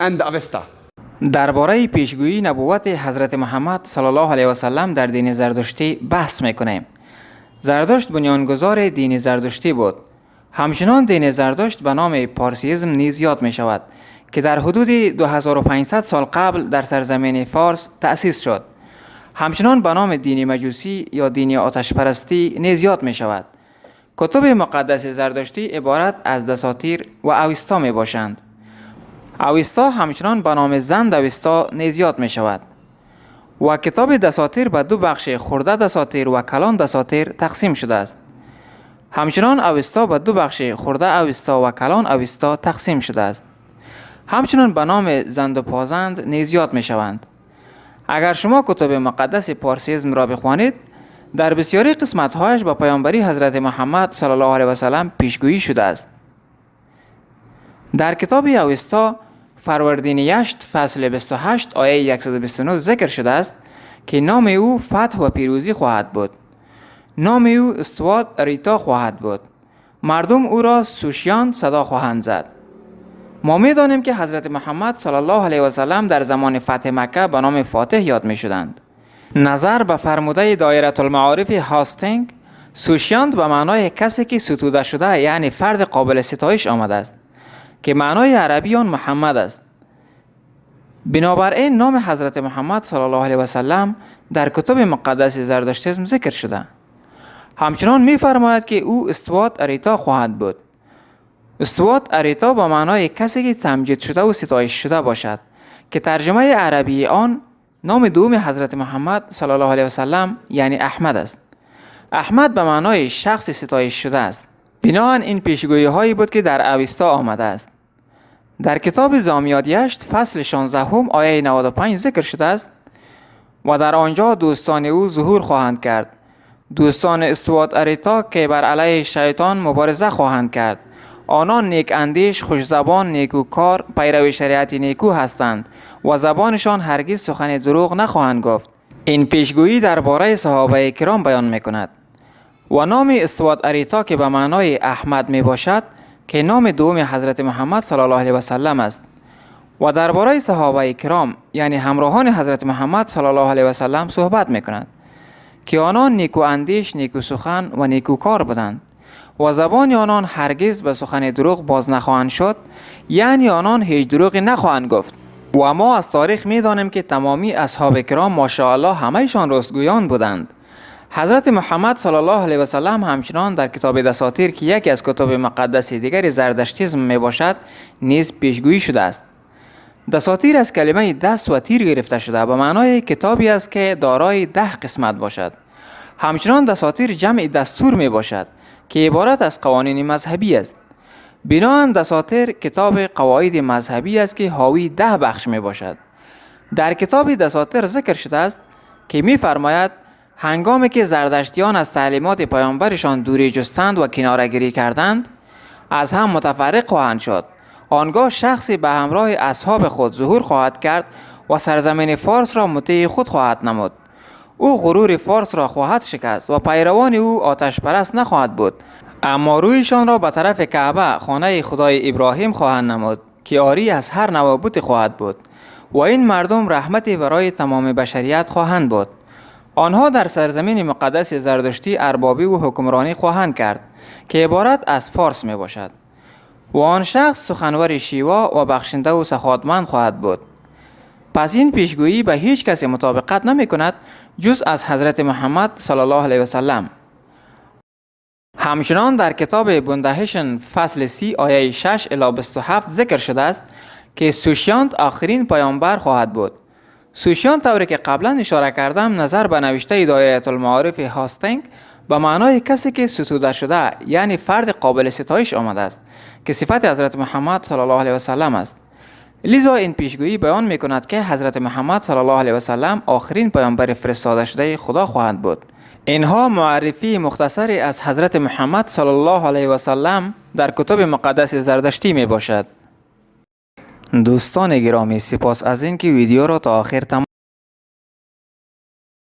And the Avesta. Дар бораи пешгӯии набуввати ҳазрати Муҳаммад саллаллоҳу алайҳи васаллам дар дини зардуштӣ баҳс мекунем. Зардушт бунёнгузори дини зардуштӣ буд. Ҳамчунон дини Зардушт ба номи парсиизм низ ёд мешавад, ки дар ҳудуди 2500 сол қабл дар сарзамини Форс таъсис шуд. Ҳамчунон ба номи дини маҷусӣ ё дини оташпарастӣ низ ёд мешавад. Кутуби муқаддаси зардуштӣ иборат аз Дасотир ва Авесто мебошанд. Авесто ҳамчунон ба номи Занд Авесто низ ёд мешавад ва китоби Дасотир ба ду бахши Хурда Дасотир ва Калон Дасотир тақсим шудааст. Ҳамчунон Авесто ба ду бахши Хурда Авесто ва Калон Авесто тақсим шудааст. Ҳамчунон ба номи Занду Позанд низ ёд мешаванд. Агар шумо куቱби муқаддаси парсиизмро бихонед, дар бисёри қисматҳояш ба паёмбарӣ ҳазрати Муҳаммад саллаллоҳу алайҳи васаллам пешгӯӣ шудааст. Дар китоби Авесто, Фарвардини 8, фасли 28, ояи 129 зикр шудааст, ки номи ӯ фатҳ ва пирӯзӣ хоҳад буд. Номи ӯ Устувод Рита хоҳад буд. Мардум ӯро Сушянд садо хоҳанд зад. Мо медонем, ки ҳазрати Муҳаммад саллаллоҳу алайҳи васаллам дар замони фатҳи Макка ба номи Фотиҳ ёд мешуданд. Назар ба фармудаи Доиратулмаорифи Ҳостинг, Сушянд ба маънои касе ки сутуда шуда, яъне фарди қобили ситоиш омадааст, ки маънои арабии он Муҳаммад аст. Бинобар ин номи ҳазрати Муҳаммад саллаллоҳу алайҳи васаллам дар кутуби муқаддаси зардуштизм зикр шуда. Ҳамчунон мефармояд, ки ӯ Устувод Рита хоҳад буд. Устувод Рита ба маънои касе ки тамҷид шуда ва ситоиш шуда бошад, ки тарҷумаи арабии он номи дуввуми ҳазрати Муҳаммад саллаллоҳу алайҳи васаллам, яъне Аҳмад аст. Аҳмад ба маънои шахси ситоиш шуда аст. Биноан ин пешгӯиҳое буд, ки дар Авесто омадааст. Дар китоби Замиёд Яшт, фасли 16, ояи 95 зикр шудааст: ва дар он ҷо дӯстони ӯ зуҳур хоҳанд кард, дӯстони Устувод Арита, ки бар алайҳи шайтон мубориза хоҳанд кард. Онон некандеш, хушзабон, некӯкор, пайрави шариати некӯ ҳастанд ва забонашон ҳаргиз сухани дурӯғ нахоҳанд гуфт. Ин пешгӯӣ дар бораи саҳобаи киром баён мекунад ва номи Устувод Арита, ки ба маънои Аҳмад мебошад, ки номи дуввуми ҳазрати Муҳаммад саллаллоҳу алайҳи васаллам аст, ва дар бораи саҳобаи киром, яъне ҳамроҳони ҳазрати Муҳаммад саллаллоҳу алайҳи васаллам суҳбат мекунад, ки онон некӯандеш, некӯсухан ва некӯкор буданд ва забони онон ҳаргиз ба сухани дурӯғ боз нахоҳанд шуд, яъне онон ҳеҷ дурӯғе нахоҳанд гуфт. Ва мо аз таърих медонем, ки тамоми асҳоби киром, машааллоҳ, ҳамаашон ростгӯён буданд. Ҳазрати Муҳаммад саллаллоҳу алайҳи васаллам ҳамчунон дар китоби Дасотир, ки яке аз куቱби муқаддаси дигари зардаштизм мебошад, низ пешгӯӣ шудааст. Дасотир аз калимаи даст ва тир гирифта шуда, ба маънои китобе аст, ки дорои 10 қисмат бошад. Ҳамчунон дасотир ҷамъи дастур мебошад, ки иборат аз қавонини мазҳабӣ аст. Биноан Дасотир китоби қавоиди мазҳабӣ аст, ки ҳовии 10 бахш мебошад. Дар китоби Дасотир зикр шудааст, ки мефармояд: ҳангоме ки зардаштиён аз таълимоти паёмбарашон дурӣ ҷустанд ва кинорагирӣ карданд, аз ҳам мутафарриқ хоҳанд шуд. Он гоҳ шахсе ба ҳамроҳи асҳоби худ зуҳур хоҳад кард ва сарзамини Форсро мутеи худ хоҳад намуд. Ӯ ғурури форсро хоҳад шикаст ва пайравони ӯ оташпараст нахоҳад буд, аммо рӯйшонро ба тарафи Каъба, хонаи Худои Иброҳим, хоҳанд намуд, ки орӣ аз ҳар навъ буте хоҳад буд, ва ин мардум раҳмате барои тамоми башарият хоҳанд буд. Онҳо дар сарзамини муқаддаси зардуштӣ арбобӣ ва ҳукмронӣ хоҳанд кард, ки иборат аз форс мебошад, ва он шахс суханвари шево ва бахшиндаву саховатманд хоҳад буд. Пас ин пешгӯӣ ба ҳеҷ касе мутобиқат намекунад, ҷуз аз ҳазрати Муҳаммад саллаллоҳу алайҳи васаллам. Ҳамчунон дар китоби Бундаҳишн, фасли 30, ояи 6 ило 27 зикр шудааст, ки Сушянт охирин паёмбар хоҳад буд. Сушянт, тавре ки қаблан ишора кардам, назар ба навиштаи Доиратулмаорифи Ҳостинг, ба маънои касе ки сутуда шуда, яъне фарди қобили ситоиш омадааст, ки сифати ҳазрати Муҳаммад саллаллоҳу алайҳи васаллам аст. Лизо ин пешгӯӣ баён мекунад, ки ҳазрати Муҳаммад саллаллоҳу алайҳи васаллам охирин паёмбари фиристодашудаи Худо хоҳанд буд. Инҳо муаррифии мухтасаре аз ҳазрати Муҳаммад саллаллоҳу алайҳи васаллам дар куቱби муқаддаси зардаштӣ мебошад. Дӯстони гиромӣ, сипос аз ин ки видеоро то охир тамошо